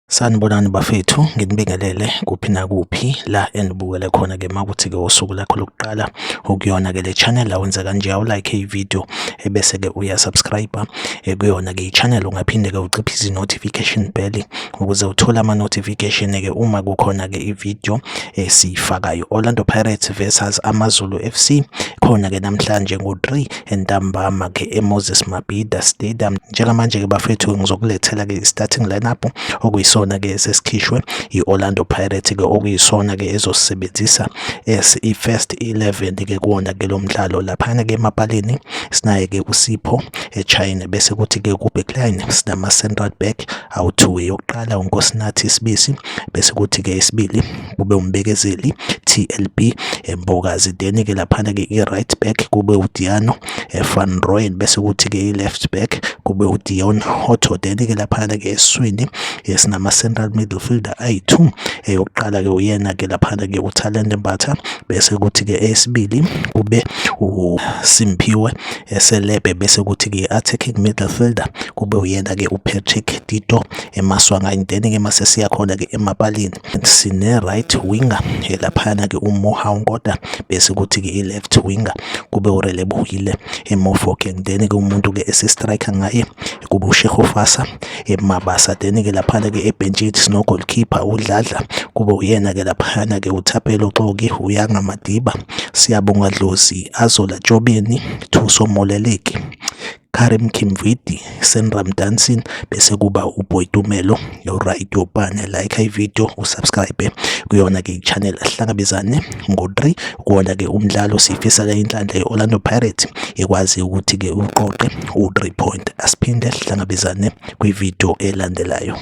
Sanibonani bafethu, nginibingelele kuphi nakuphi la enibukele khona-ke makuthi-ke usuku lakho lokuqala ukuyona-ke le channel awenza kanje awulike i-video ebese-ke uyasubscribe kuyona-ke i-channel. Ungaphinde-ke uciphise i-notification bell ukuze uthole ama-notification-ke uma kukhona-ke i-video esiyifakayo. Orlando Pirates versus AmaZulu FC khona-ke namhlanje ngo-3 entambama-ke eMoses Mabhida Stadium. Njengamanje-ke bafethu ngizokulethela-ke i-starting lineup okuyisona-ke esesikhishwe i-Orlando Pirates-ke okuyisona-ke ezosebenzisa as i-first 11-ke kuwona-ke lo mdlalo. Laphana-ke emapalini sinaye-ke uSipho eChina, bese kuthi-ke ku-backline sinama-central back awu-2. Eyokuqala uNkosinathi Sibisi, bese kuthi-ke isibili kube uMbekezeli TLB Mbokazi. Then-ke laphana-ke i-right back kube uDiano Van Rooyen, bese kuthi-ke i-left back kube uDion Hotto. Then-ke laphana-ke esiswini sinama-central midfielder ayi-2. Eyokuqala-ke uyena-ke laphana-ke uThalente Mbatha, bese kuthi-ke esibili kube uSimphiwe Selebe, bese kuthi-ke i-attacking midfielder kube uyena-ke uPatrick Tito eMaswanganyi. Then-ke mase siya khona-ke emapalini sine-right winger laphana-ke uMohau Nkota, bese kuthi-ke i-left winger kube uRelebohile Mofokeng. Then-ke umuntu-ke esi-striker ngaye kube uShehofasa Mabasa. Then-ke laphana-ke ebhentshini sino-goalkeeper uDladla, kube uyena-ke laphana-ke uThapelo Xoki, Uyanga Madiba, Siyabonga Dlozi, Azola Jobeni, Thuso Moleleki, Karim Kimvidi, Senram Dansin, bese kuba uBoitumelo Radiopane. Like i-video, usubscribe kuyona-ke i-channel. Ahlangabezane ngo-3 kuwona-ke umdlalo. Sifisela inhlanhla i-Orlando Pirates ikwazi ukuthi-ke uqoqe u-3 point. Asiphinde sihlangabezane kwi-video elandelayo.